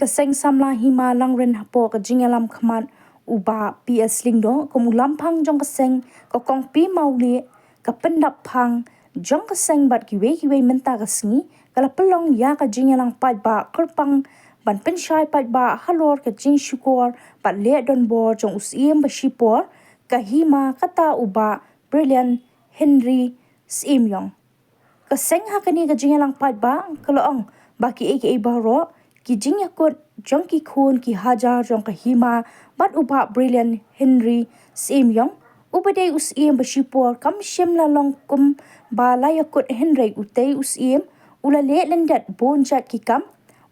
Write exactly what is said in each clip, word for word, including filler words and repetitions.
Ka seng samla hima langrin hapoh ka jingïalam khmat u Bah P S Lyngdoh kum u lamphang jong ka seng, ka Kong P Mawlieh, ka pyndap phang jong ka seng bad kiwei kiwei mynta ka sngi, ka la pynlong ïa ka jingïalang paidbah kyrpang ban pynshai paidbah halor ka jingshukor bad leh donbor jong u Syiem ba shipor ka hima, kata u Bah Brilliant Henry Syiemiong. Ka seng ha kane ka jingïalang paidbah ka la ong ba kiei kiei baroh ki jingïakut jong ki khun ki hajar jong ka hima bad u Bah Brilliant Henry Syiemiong, uba dei u Syiem ba shipor, kam shym la long kum ba la ïakut, hynrei utei u Syiem u la leh lyndet bun jait ki kam,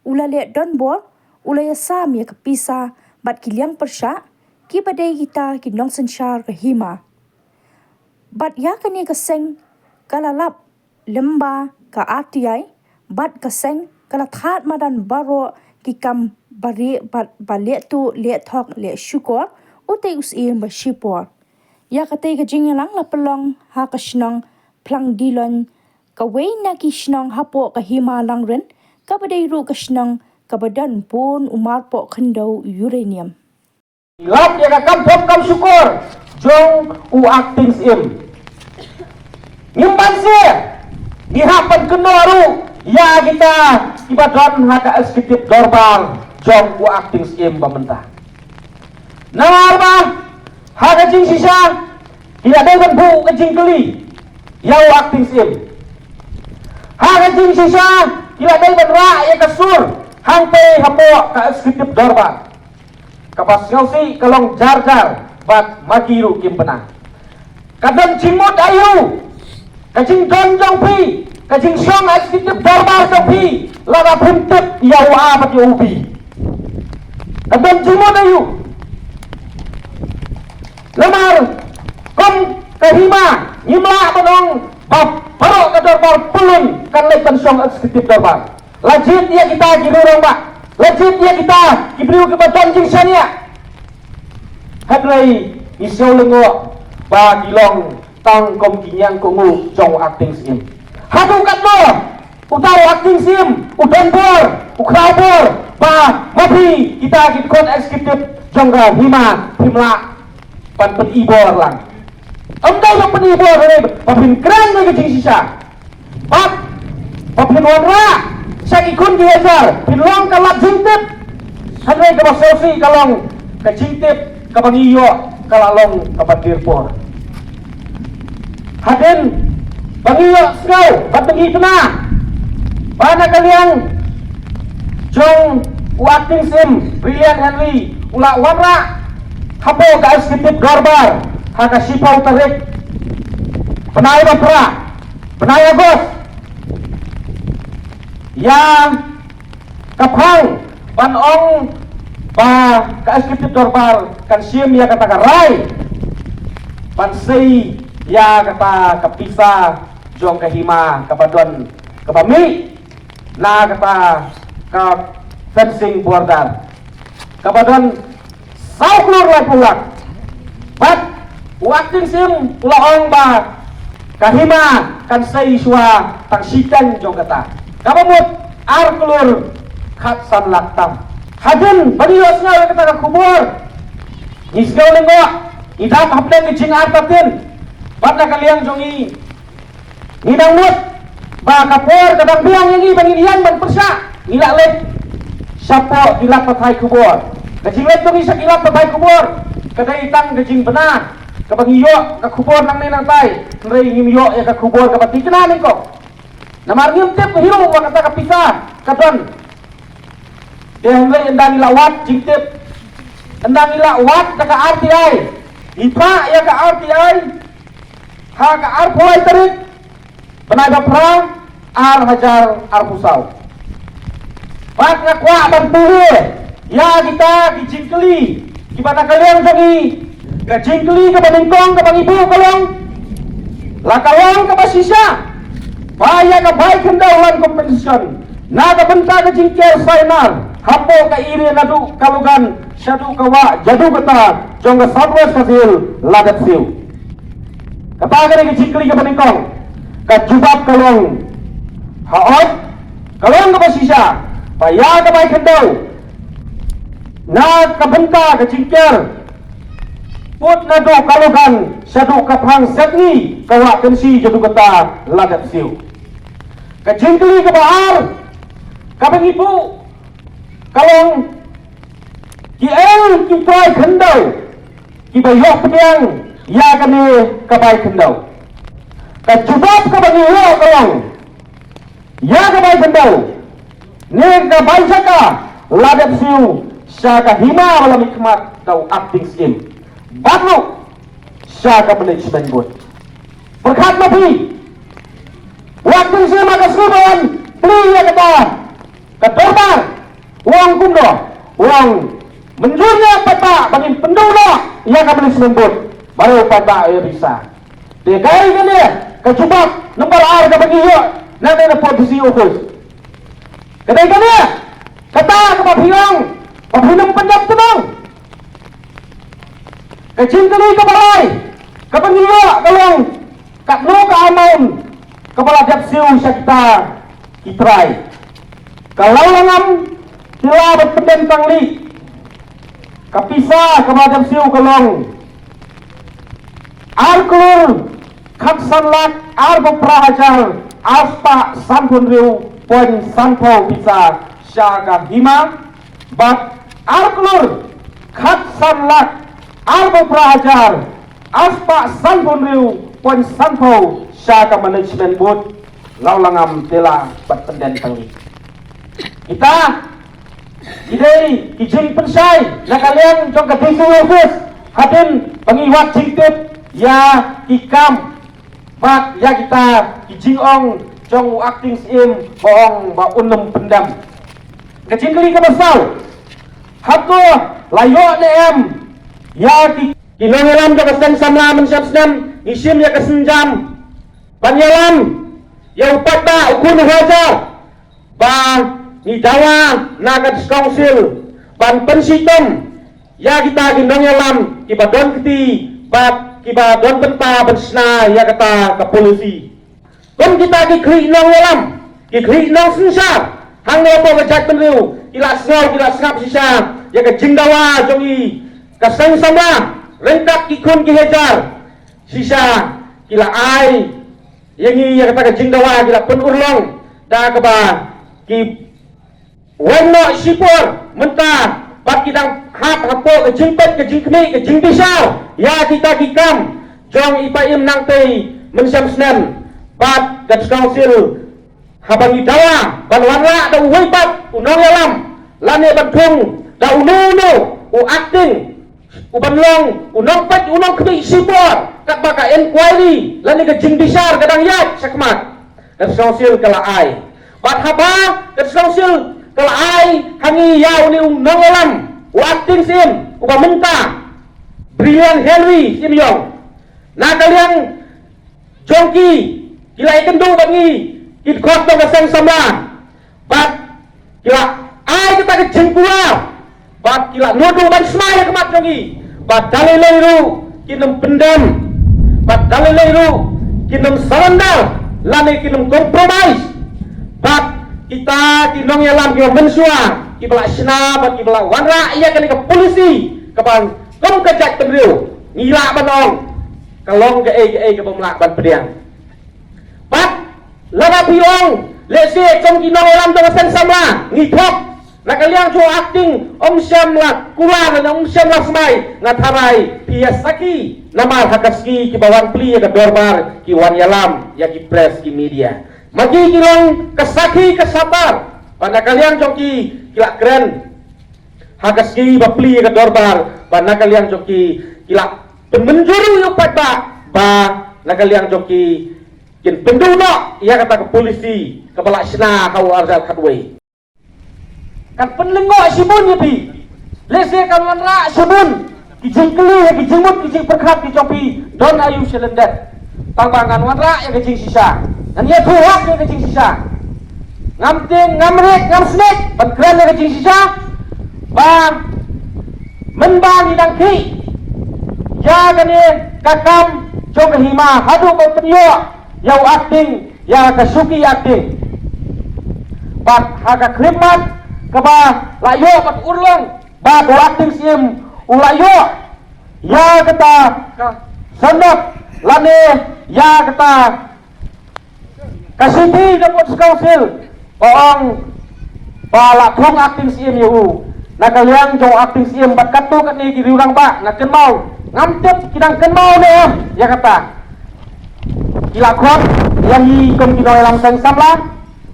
u la leh donbor, u la ïasam ïa ka pisa bad ki liang pyrshah kiba dei kita ki nongsynshar ka hima. Bad ïa kane ka seng ka la lap lyngba ka R T I, bad ka seng ka la thad madan baroh ki kam ba rieh bad ba leh tuh leh thok leh shukor utei u Syiem ba shipor. Ïa katei ka jingïalang la pynlong ha ka shnong Phlangdilong, kawei na ki shnong hapoh ka hima langrin, kaba dei ruh ka shnong kaba don bun u marpoh khyndew uranium. Lap ïa ka kam thok kam shukor jong u Acting Syiem. Ngim banse, ngi hap ban kynnoh ruh ïa kita kiba don ha ka Executive Dorbar jong u Acting Syiem ba mynta. Namar ba ha ka jingshisha ki la dei ban buh ka jingkylli ïa u Acting Syiem. Ha ka jingshisha ki la dei ban rah ïa ka sur hangtei hapoh ka Executive Dorbar. Kaba sngewsih ka long jar jar bad ma ki ruh kim bna. Ka don jingmut aïu ka jingdon jong phi, ka jingshong Executive Dorbar jong phi, lada phim tip ïa u A bad ïa u B? Ka don jingmut aïu? Namar kum ka hima ngim lah ban ong ba baroh ka dorbar pyllun kan leit ban shong Executive Dorbar. La jied ïa kita ki rangbah, la jied ïa kita ki briew kiba don jingshaniah. Hynrei ngi sngewlyngngoh ba ki long tang kum ki ñiangkohnguh jong u Acting Syiem. Haduh katno uta u Acting Syiem u don bor, u khraw bor ba ma phi kita ki dkhot executive jong ka hima phim lah ban pyni bor lang? Ym dei ba pyni bor, hynrei ba phin kren ïa ka jingshisha. Bad ba phin wanrah sha ki khun ki hajar, phin long ka lad jingtip. Hynrei kaba sngewsih ka long ka jingtip kaba ngi ïoh ka la long kaba dier por. Hadien ba ngi ïohsngew bad ba ngi kynmaw ba na ka liang jong u Acting Syiem Brilliant Henry u la wanrah hapoh ka Executive Dorbar ha ka shiphew tarik bnai ba phra, bnai August, ïa ka phang ban ong ba ka Executive Dorbar kan shim ïa kata ka rai ban sei ïa kata ka pisa jong ka hima kaba don, kaba mih na kata ka fencing border, kaba don saw klur laiphew lak. Bad u Acting Syiem u la ong ba ka hima kan sei shuwa tang shiteng jong kata, kaba mut ar klur khatsan lak tam. Hadien ba ngi ïohsngew ïa kata ka khubor, ngi sngewlyngngoh, ngi dap hapdeng ka jingartatien. Bad na ka liang jong ngi, ngi dang mut ba ka por ka dang biang ïa ngi ba ngin ïeng ban pyrshah. Ngi la leit shapoh ki lad pathai khubor. Ka jingleit jong ngi sha ki lad pathai khubor ka dei tang ka jingbna kaba ngi ïoh ka khubor nangne nangtai, hynrei ngim ïoh ïa ka khubor kaba thikna nyngkong. Namar ngim tip hi ruh ba kata ka pisa ka don. Te hynrei ynda ngi la wad jingtip, ynda ngi la wad da ka R T I, ngi phah ïa ka R T I ha ka arphew lai tarik bnai ba phra, ar hajar arphew saw. Bad nga kwah ban pule ïa kita ki jingkylli kiba na ka liang jong ngi. Ka jingkylli kaba nyngkong kaba ngi buh ka long, la ka long kaba shisha ba ïa ka bai khyndew land compensation na ka bynta ka jingker Sainar hapoh ka area naduh ka Lugan shaduh ka wah jaduh kata jong ka South West Khasi Hills la dep siew. Kata ka dei ka jingkylli kaba nyngkong. Ka jubab ka long, hooid, ka long kaba shisha ba ïa ka bai khyndew Na ka bynta ka jingker pud naduh ka Logan shaduh ka Phang Sepngi, ka Wah Kynshi jadu kata la dep siew. Ka jingkylli kaba ar kaba ngi buh ka long, ki eng ki trai khyndew kiba ïoh pdiang ïa kane ka bai khyndew? Ka jubab kaba ngi ïoh ka long, ïa ka bai khyndew ne ka bai jaka la dep siew sha ka hima ba la mihkhmat da u Acting Syiem bad ruh sha ka management board. Pyrkhat ma phi, u Acting Syiem ha ka sngi ba wan plie ïa kata ka dorbar, u ong kumno? U ong mynjur ïa u paidbah ba ngin pynduh noh ïa ka management board. Baroh u paidbah ïa bisa. Te kaei kane ka jubab number ar kaba ngi ïoh na kane ka D C office? Ka dei kane kata kaba phi ong ba phin ym pyndep tnong. Ka jingkylli kaba lai kaba ngi ïoh ka long, katno ka amount kaba la dep siew sha kita ki trai? Ka Lawlangam, Tila bad Pyndenpangli, ka pisa kaba la dep siew ka long ar klur khatsan lak arphew phra hajar arspah sanphew hynriew point sanphew pisa sha ka hima, bad ar klur khatsan lak arphew phra hajar arspah sanphew hynriew point sanphew sha ka management board, Lawlangam, Tila bad Pyndenpangli. Kita ki dei ki jingpynshai na ka liang jong ka D C office hadien ba ngi wad jingtip ïa ki kam bad ïa kita ki jingong jong u Acting Syiem ba ong ba un ym pyndem. Ka jingkylli kaba saw, hato la ïoh ne em ïa ki, ki nongïalam jong ka seng samla mynshem snem? Ngi shim ïa ka sienjam ban ïalam ïa u paidbah, u khun u hajar, ba ngi dawa na ka District Council ban pynshitom ïa kita ki nongïalam kiba don kti bad kiba don bynta ban shna ïa kata ka policy. Kum kita ki khlieh nongïalam, ki khlieh nongsynshar hangne hapoh ka jaitbynriew, ki la sngew, ki la sngap shisha ïa ka jingdawa jong ngi ka seng samla ryngkat ki khun ki hajar. Shisha ki la ai ïa ngi ïa kata ka jingdawa, ki la pynurlong da kaba ki weng noh shipor mynta bad ki dang hap hapoh ka jingpeit, ka jingkhmih, ka jingbishar ïa kita ki kam jong i Paiem Nangtei mynshem snem. Bad ka District Council, haba ngi dawa ban wanrah da uwei pat u nongïalam lane ban thung da uno uno u acting, u ban long u nongpeit, u nongkhmih shipor katba ka inquiry lane ka jingbishar ka dang ïaid shakhmat, ka District Council ka la ai. Bad haba ka District Council ka la ai ha ngi ïa une u nongïalam, u acting Syiem, uba mynta Brilliant Henry Syiemlieh, na ka liang jong ki, ki la ïakynduh bad ngi ki dkhot jong ka seng samla bad ki la ai kata ka jingkular bad ki la nud ruh ban shna ïa ka mat jong ngi. Bad da lei lei ruh kin ym pyndem, bad da lei lei ruh kin ym surrender lane kin ym compromise. Bad kita ki nongïalam kiba mynshuwa kiba la shna bad kiba la wanrah ïa kane ka policy kaba kum ka jaitbynriew ngi lah ban ong ka long kaei kaei kaba ym lah ban pdiang. Bad lada phi ong lehse jong ki nongïalam jong ka seng samla ngi thok, na ka liang jong u acting ym shym la kular ne ym shym la smai, nga tharai phi ïa sakhi namar ha ka sngi kiba wan plie ïa ka dorbar ki wan ïalam ïa ki press, ki media. Ma ki ki long ka sakhi ka shatar ba na ka liang jong ki ki la kren ha ka sngi ba plie ïa ka dorbar, ba na ka liang jong ki ki la pynmynjur ïa u paidbah, ba na ka liang jong ki kin pynduh noh ïa kata ka policy kaba la shna ha u arhajar khatwei. Kan pynlyngngoh shibun ïa phi. Lehse kan wanrah shibun ki jingkylli, ki jingmut, ki jingpyrkhat ki jong phi, don aïu sha lyndet. Tang ba ngan wanrah ïa ka jingshisha, ngan ïathuh hok ïa ka jingshisha. Ngam tieng, ngam rieh, ngam snieh ban kren ïa ka jingshisha ba mynba ngi dang khih ïa kane ka kam jong ka hima haduh ba pynïoh ïa u acting, ïa ka shuki acting. Bad ha ka khyllipmat kaba la ïoh ban urlong Ka u acting C M u la ïoh ïa kata ka sanad lane ïa kata ka siti na Sports Council ba ong ba la thung acting C M ïa u. Na ka liang jong acting C M bad katto katne ki riew rangbah nga kynmaw, ngam tip ki dang kynmaw ne em ïa kata. Ki la khot ïa ngi kum ki nongïalam seng samla.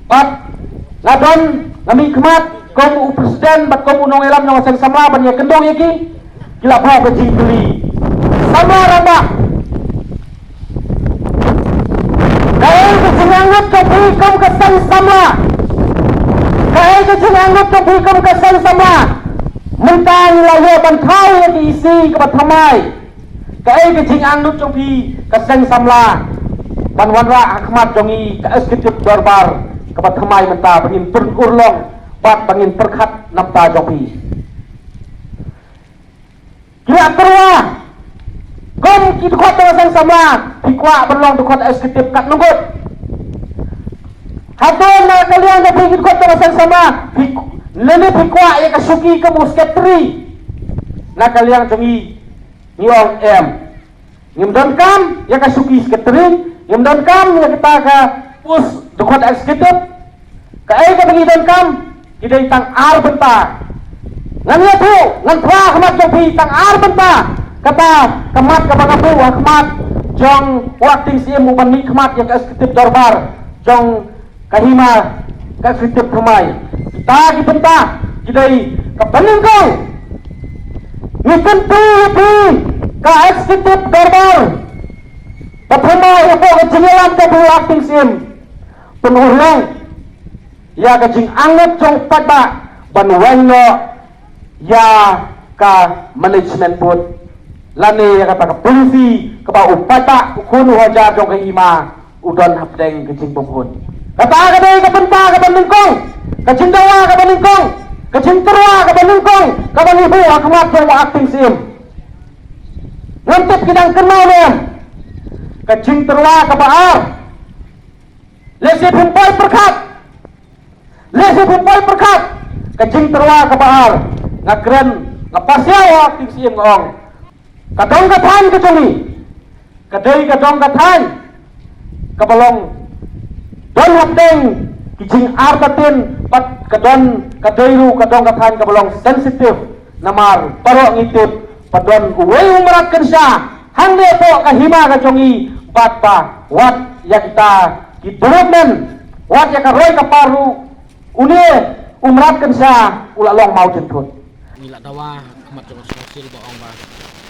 Bad nga don, nga mih khmat kum u president bad kum u nongïalam jong ka seng samla ban ïa kyndong ïa ki. Ki la buh ka jingkylli. Samla rangbah, kaei ka jingangnud jong phi kum ka seng samla? Kaei ka jingangnud jong phi kum ka seng samla? Mynta ngi la ïoh ban thaw ïa ka E C kaba thymmai. Kaei ka jingangnud jong phi ka seng samla ban wanrah ha khmat jong ngi ka executive dorbar kaba thymmai mynta, ba ngin pynurlong bad ba ngin pyrkhat na bynta jong phi? Ki la tyrwa kum ki dkhot jong ka seng samla, phi kwah ban long dkhot executive katno ngut? Hato na ka liang jong phi ki dkhot jong ka seng samla, phi, lane phi kwah ïa ka shuki kum u secretary? Na ka liang jong ngi, ngi ong em. Ngim donkam ïa ka shuki secretary, ngim donkam ïa kata ka post dkhot executive. Kaei kaba ngi donkam, ki dei tang ar bynta. Ngan ïathuh, ngan tyrwa ha khmat jong phi tang ar bynta. Kata ka mat kaba nga buh ha khmat jong u acting C M u ban mih khmat ïa ka executive dorbar jong ka hima ka executive thymmai. Kita ki bynta ki dei: kaba nyngkong, ngi kyntu ïa phi ka executive dorbar ba thymmai hapoh ka jingïalam jong u acting C M, pynurlong ïa ka jingangnud jong u paidbah ban weng noh ïa ka management board lane ïa kata ka policy kaba u paidbah, u khun u hajar jong ka hima u don hapdeng ka jingbymhun. Kata ka dei ka bynta kaba nyngkong, ka jingdawa kaba nyngkong, ka jingtyrwa kaba nyngkong kaba ngi buh ha khmat jong u acting C M. Ngam tip ki dang kynmaw ne em. Ka jingtyrwa kaba ar, lehse phim poi pyrkhat. Lehse phim poi pyrkhat. Ka jingtyrwa kaba ar, nga kren, nga pasiaw ha u acting C M, nga ong, ka dong ka thaiñ ka jong ngi ka dei ka dong ka thaiñ kaba long don hapdeng ki jingartatien, bad ka don, ka dei ruh ka dong ka thaiñ kaba long sensitive. Namar baroh ngi tip ba don uwei u mrad kynsha hangne hapoh ka hima ka jong ngi, bad ba wat ïa kita ki development, wat ïa ka roi ka par ruh, une u mrad kynsha u la long mawjynthut. Ngi la dawa ha khmat jong ka Council ba ong ba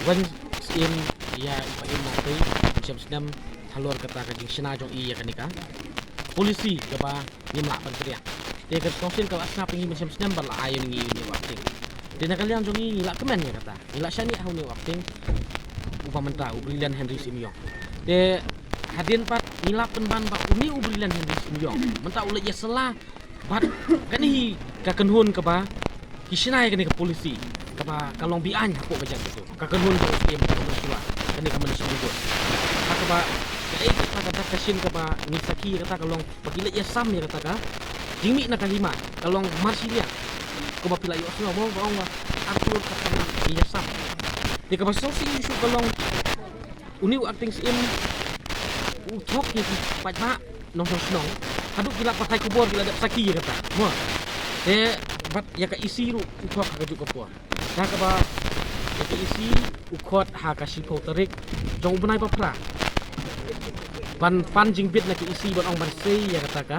wan siem ïa i Bah Im Mawtei mynshem snem halor kata ka jingshna jong i ïa kane ka policy kaba ngim lah ban pdiang. Te ka Council ka la sngap ïa ngi mynshem snem bad la ai ïa ngi une u acting. Te na ka liang jong ngi, ngi la kmen ïa kata, ngi la shaniah ha une u acting uba mynta u Brilliant Henry Syiemliong. Te hadien pat ngi la pynban ba une u Brilliant Henry Syiemliong mynta u leit ïasylla bad kane hi ka kynhun kaba ki shna ïa kane ka policy kaba ka long beaiñ hapoh ka jaitbynriew. Ka kynhun ka U P M ka long shuwa kane ka management board. Ha kaba kaei kata ka dak ka shin kaba ngi sakhi ïa kata ka long ba ki leit ïasam ïa kata ka jingmih na ka hima ka long marshiliang. Kumba phi la ïohsngew mo ba ong ba artur ka tang ngi ïasam. Te kaba sngewsih shuh ka long une u acting siem u thok ïa ki paidbah nongshong shnong haduh ki la pathai khubor, ki la dep sakhi ïa kata mo. Te bad ïa ka E C ruh u thok ha kajuh ka por. Da kaba ïa ka E C u khot ha ka shiphew tarik jong u bnai ba phra ban pan jingbit na ka E C ban ong ban sei ïa kata ka,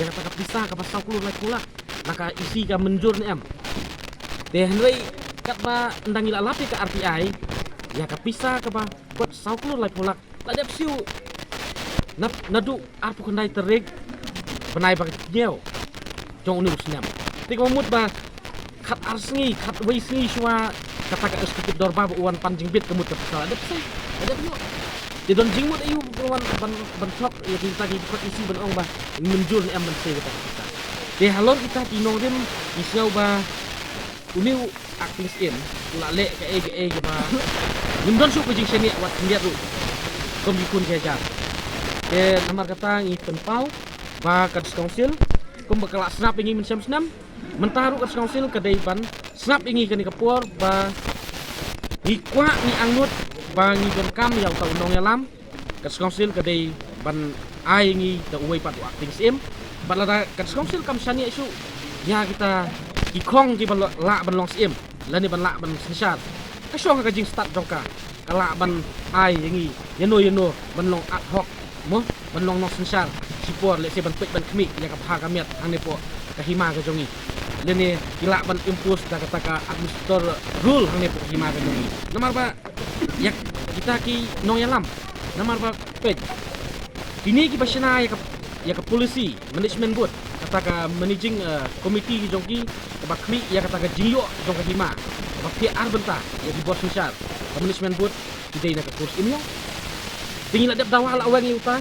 ïa kata ka pisa kaba saw klur laiphew lak. Na ka E C ka mynjur ne em. Te hynrei katba ynda ngi la lap ïa ka R T I ïa ka pisa kaba kot saw klur laiphew lak la dep siew na, naduh arphew khyndai tarik bnai ba hynñiew jong une u snem. Te kaba mut ba khat ar sngi, khat wei sngi shuwa kata ka executive dorbar ba u wan pan jingbit ka mut ka pisa la dep sei, la dep ïoh. Te don jingmut aïu ba wan ban, ban thok ïa kita ki khot E C ban ong ba mynjur ne em ban sei kata ka pisa. Te halor kita ki nongrim ngi sngew ba une u acting siem u la leh kaei kaei kaba ngim don shuh ka jingshaniah wat khyndiat ruh kum ki khun ki hajar. Te namar kata ngi pynpaw ba ka District Council kumba ka la sngap ïa ngi mynshem snem, mynta ruh ka District Council ka dei ban Sngap ïa ngi kane ka por ba ngi kwah, ngi angnud ba ngi donkam ïa uta u nongïalam. Ka District Council ka dei ban ai ïa ngi da uwei pat u acting syiem. Bad lada ka District Council kam shaniah shuh ïa kita ki khong kiba lah ban long syiem lane ban lah ban synshar, ka shong ha ka jingstad jong ka, ka lah ban ai ïa ngi ïano ïano ban long ad hoc, mo, ban long nongsynshar shipor, lehse ban peit ban khmih ïa ka bha ka miat hangne hapoh ka hima ka jong ngi. Lane ki lah ban impose da kata ka administrator rule hangne hapoh ka hima ka jong ngi. Namar ba ïa kita ki nongïalam, namar ba peit, kine kiba shna ïa ka, ïa ka policy, management board, kata ka managing, eh, committee jong ki, kaba khmih ïa kata ka jingïoh jong ka hima, kaba phiah ar bynta ïa ki bor synshar. Ka management board ki dei na ka kur syiem ïong. Te ngi la dep dawa la weng ïa uta.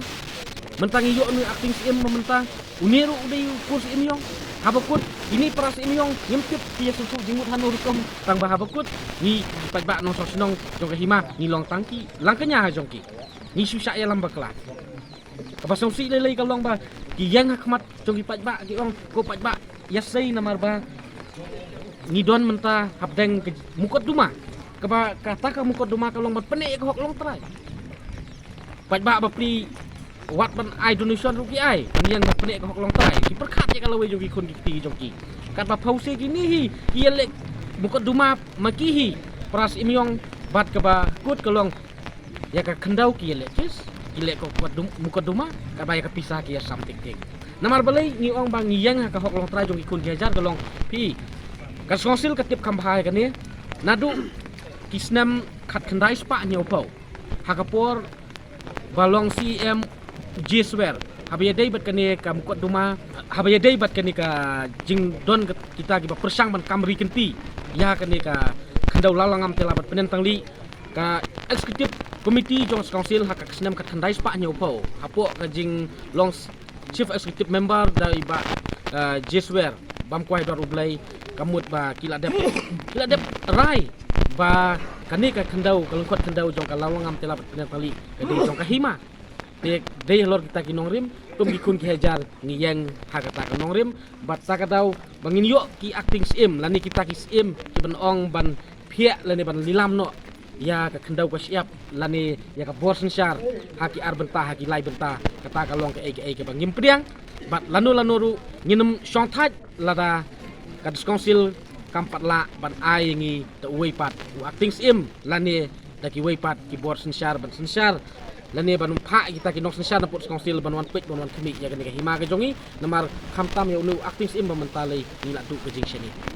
Mynta ngi ïoh une u acting syiem mynta, une ruh u dei u kur syiem ïong. Haba kut kine para syiem ïong ngim tip ki ïasngewthuh jingmut hano rukom, tang ba haba kut ngi paidbah nongshong shnong jong ka hima ngi long tang ki lang kñia ha jong ki. Ngi shu shah ïalam bakla. Kaba sngewsih lei lei ka long ba ki ïeng ha khmat jong ki paidbah, ki ong, ko paidbah, ïa sei namar ba ngi don mynta hapdeng ka mukotduma. Kaba kata ka mukotduma ka long ban pyneh ïa ka hok longtrai. Paidbah bapli wat ban ai donation ruh ki ai, ban ïeng ban pyneh ïa ka hok longtrai. Ki pyrkhat ïa ka lawei jong ki khun ki kti jong ki. Katba phewse kine hi ki ïaleh mukotduma ma ki hi para syiem ïong, bad kaba kut ka long ïa ka khyndew ki ïaleh case, ki leh ka mukotdum-, mukotduma, kaba ïa ka pisa ki ïasam tik tik. Namar balei ngi ong ba ngi ïeng ha ka hok longtrai jong ki khun ki hajar ka long, phi, ka District Council ka tip kham bha ïa kane. Naduh ki snem khatkhyndai spah hynñiewphew, ha ka por ba long C E M Jeswer, haba ïadei bad kane ka mukotduma, haba ïadei bad kane ka jingdon ka, kita kiba pyrshang ban kam ri kynti ïa kane ka khyndew Lawlangam Tylla bad Pyndenthangli, ka executive committee jong ka District Council ha ka snem khatkhyndai spah hynñiewphew, hapoh ka jinglong chief executive member da i Bah, eh, Jeswer Bamkwai Dor U Blei, ka mut ba ki la dep, ki la dep rai ba kane ka khyndew, ka lyngkot khyndew jong ka Lawlangam Tylla bad Pyndenthangli ka dei jong ka hima. Te dei halor kita ki nongrim, kum ki khun ki hajar ngi ïeng ha kata ka nongrim, bad sa ka daw ba ngin ïoh ki acting syiem lane kita ki syiem kiban ong ban phiah lane ban lilam noh ïa ka khyndew ka shyiap lane ïa ka bor synshar ha ki ar bynta, ha ki lai bynta, kata ka long kaei kaei kaba ngim pdiang. Bad lano lano ruh ngin ym shongthait lada ka District Council kam pat lah ban ai ïa ngi da uwei pat u acting syiem lane da kiwei pat ki bor synshar ban synshar, lane ban phah kita ki nongsynshar na pud District Council ban wan peit ban wan khmih ïa kane ka hima ka jong ngi. Namar khamtam ïa une u acting syiem ba mynta lei ngi la duh ka jingshaniah.